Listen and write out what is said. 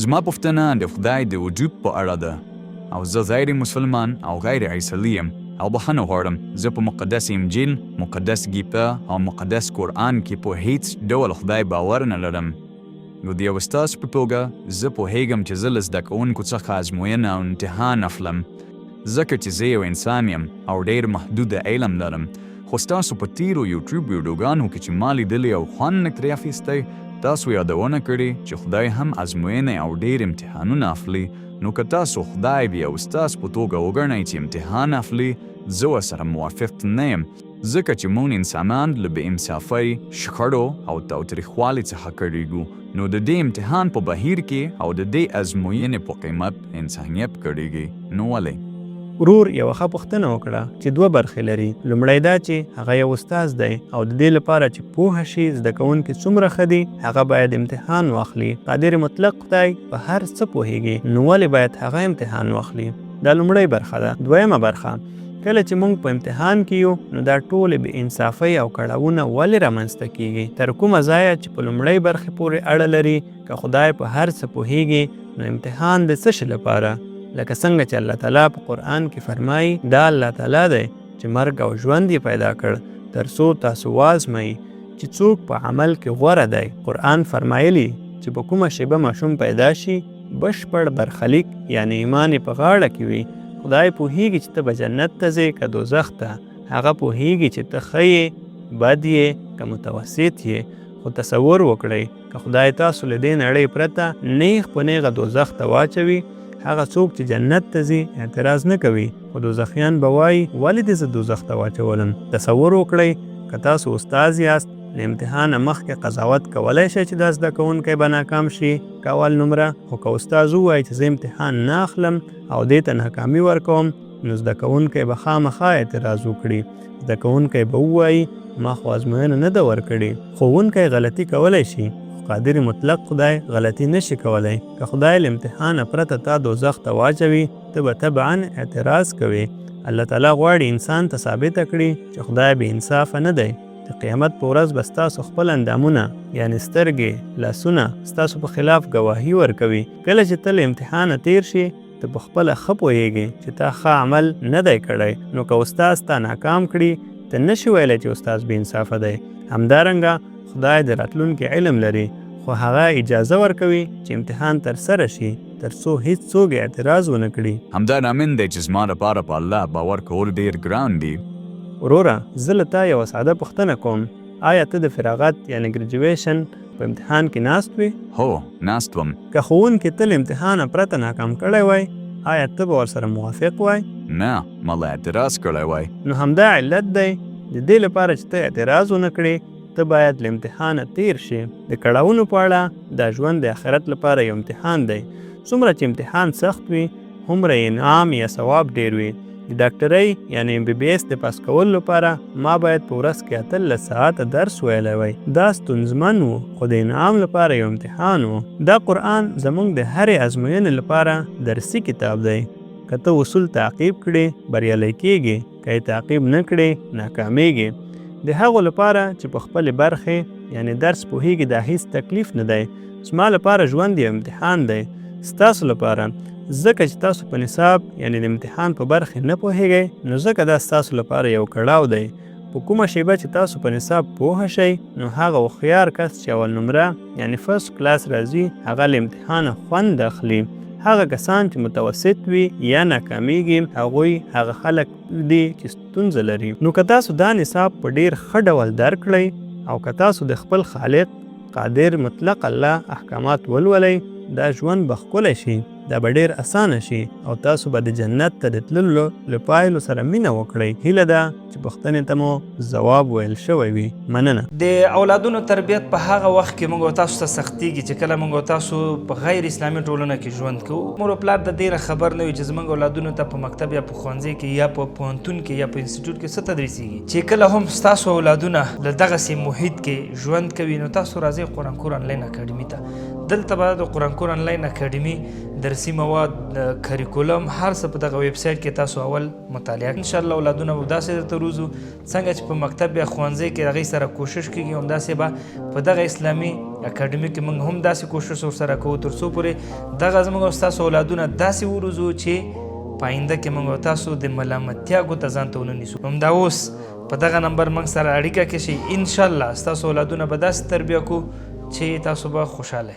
زما پوښتنه د خدای د وجود په اړه ده او زه غیر مسلمان او غیر عیسوي یم او بښنه غواړم، زه په مقدس انجیل، مقدس ګیتا او مقدس قرآن کې په هیڅ ډول خدای باور نه لرم. نو د یو استاد په توګه زه پوهیږم چې زه له زده کوونکو څخه ازموینه او امتحان اخلم ځکه چې زه یو انسان یم او ډیر محدود علم لرم. خو ستاسو په تیرو یوټیوب ویډیوګانو کې چې ما لیدلي او خوند مې ترې اخیستی، تاسو یادونه کړې چې خدای هم ازموینې او ډیر امتحانونه اخلي، نو که تاسو خدای د یو استاد په توګه وګڼئ چې امتحان اخلي، زه ورسره موافق نه یم، ځکه چې مونږ انسانان له بې انصافۍ، شخړو او تاوتریخوالي څخه کړیږو، نو د دې امتحان په بهیر کې او د دې ازموینې په قیمت انسانیت کړیږي، نو ولې؟ ورور یوه ښه پوښتنه وکړه چې دوه برخې لري، لومړی دا چې هغه یو استاد دی او د دې لپاره چې پوه شي زده کوونکي څومره ښه دي هغه باید امتحان واخلي، قادر مطلق خدای په هر څه پوهیږي نو ولې باید هغه امتحان واخلي؟ دا لومړۍ برخه ده. دویمه برخه، کله چې موږ په امتحان کې یو نو دا ټولې بې انصافۍ او کړاوونه ولې رامنځته کیږي؟ تر کومه ځایه چې په لومړۍ برخې پورې اړه لري که خدای په هر څه پوهیږي نو امتحان د څه شي لپاره؟ لکه څنګه چې الله تعالی په قرآن کې فرمایي، دا الله تعالی دی چې مرګ او ژوند یې پیدا کړ تر څو تاسو وازمایي چې څوک په عمل کې غوره دی. قرآن فرمایلي چې په کومه شیبه ماشوم پیدا شي بشپړ برخلیک یعنې ایمان یې په غاړه کې وي، خدای پوهیږي چې ته به جنت ته ځې که دوزخ ته، هغه پوهیږي چې ته ښه یې، بد یې که متوسط یې، خو تصور وکړئ که خدای تاسو له دې نړۍ پرته نېغ په نېغه دوزخ ته واچوي، هغه څوک چې جنت ته ځي اعتراض نه کوي، خو دوزخیان به وايي، ولې دې زه دوزخ ته واچولم؟ تصور وکړئ که تاسو استاد یاست، له امتحانه مخکې قضاوت کولای شئ چې دا زده کوونکی به ناکام شي که اول نمره، خو که استاد ووايي چې زه امتحان نه اخلم او دې ته ناکامي ورکوم، نو زده کوونکی به خامخا اعتراض وکړي. زده کوونکی به ووايي، ما خو ازموینه نه ده ورکړې. ښوونکی غلطي کولای شي، خو قادر مطلق خدای غلطي نه شي کولای. که خدای له امتحانه پرته تا دوزخ ته واچوي، ته به طبعاً اعتراض کوې. الله تعالی غواړي انسان ته ثابته کړي چې خدای بې انصافه نه دی. د قیامت په ورځ به ستاسو خپل اندامونه، یعنې سترګې، لاسونه، ستاسو په خلاف ګواهي ورکوي. کله چې ته له امتحانه تېر شې، ته په خپله ښه پوهېږې چې تا ښه عمل نه دی کړی، نو که استاد تا ناکام کړي، ته نه شې ویلی چې استاد بې انصافه دی. همدارنګه خدای د راتلونکي علم لري، خو هغه اجازه ورکوي چې امتحان ترسره شي، تر څو هیڅ څوک اعتراض ونه کړي. همدا لامل دی چې زما لپاره په الله باور کول ډېر ګران دي. وروره زه له تا یوه ساده پوښتنه کوم، آیا ته د فراغت یعنې ګریجویشن په امتحان کې ناست وې؟ هو، ناست وم. که ښوونکي ته له امتحانه پرته ناکام کړی وای، آیا ته به ورسره موافق وای؟ نه، ما لا اعتراض کړی وای. نو همدا علت دی، د دې لپاره چې ته اعتراض ونه کړې، ته باید له امتحانه تېر شې. د کړاوونو په اړه، دا ژوند د اخرت لپاره یو امتحان دی. څومره چې امتحان سخت وي، هومره یې انعام یا ثواب ډېر وي. د ډاکټرۍ یعنې ایم بي بي ایس د پاس کولو لپاره ما باید په ورځ کې 18 ساعته درس ویلی وای. دا ستونزمن و، خو د انعام لپاره یو امتحان و. دا قرآن زموږ د هرې ازموینې لپاره درسي کتاب دی. که ته اصول تعقیب کړې، بریالی کېږې، که یې تعقیب نه کړې، ناکامېږې. د هغو لپاره چې په خپلې برخې یعنې درس پوهېږي دا هیڅ تکلیف نه دی. زما لپاره ژوند یو امتحان دی، ستاسو لپاره ځکه چې تاسو په نصاب یعنې د امتحان په برخې نه پوهېږئ، نو ځکه دا ستاسو لپاره یو کړاو دی. په کومه شیبه چې تاسو په نصاب پوه شئ، نو هغه هوښیار کس چې اول نمره یعنې فرسټ کلاس راځي، هغه له امتحانه خوند اخلي. هغه کسان چې متوسط وي یا ناکامیږي، هغوی هغه خلک دي چې ستونزه لري. نو که تاسو دا نصاب په ډېر ښه ډول درک کړئ او که تاسو د خپل خالق، قادر مطلق الله احکامات ولولئ، دا ژوند به ښکلی شي، دا به ډېر اسانه شي او تاسو به د جنت ته د تللو له پایلو سره مینه وکړئ. هیله ده چې پوښتنې ته مو ځواب ویل شوی وي. مننه. د اولادونو تربیت په هغه وخت کې موږ او تاسو ته سختیږي چې کله موږ او تاسو په غیر اسلامي ټولنه کې ژوند کوو. مور او پلار د دې نه خبر نه وي چې زموږ اولادونو ته په مکتب یا په ښوونځي کې یا په پوهنتون کې یا په انسټیټیوټ کې څه تدریسیږي. چې کله هم ستاسو اولادونه له دغسې محیط کې ژوند کوي، نو تاسو راځئ قرآن کور انلاین اکاډمي ته. دلته به د قرآن کور انلاین اکاډمي درسي درسي مواد، کریکولم، هر څه په دغه ویب سایټ کې تاسو اول مطالعه. ان شاء الله اولادونه به داسې درته روزو څنګه چې په مکتب یا ښوونځي کې هغې سره کوشش کېږي، همداسې به په دغه اسلامي اکاډمي کې موږ هم داسې کوشش ورسره کوو تر څو پورې دغه زموږ او ستاسو اولادونه داسې وروزو چې په آینده کې موږ او تاسو د ملامتیا ګوته ځان ته ونه نیسو. همدا اوس په دغه نمبر موږ سره اړیکه کې شئ، انشاءالله ستاسو اولادونه به داسې تربیه کو چې تاسو به خوشحاله.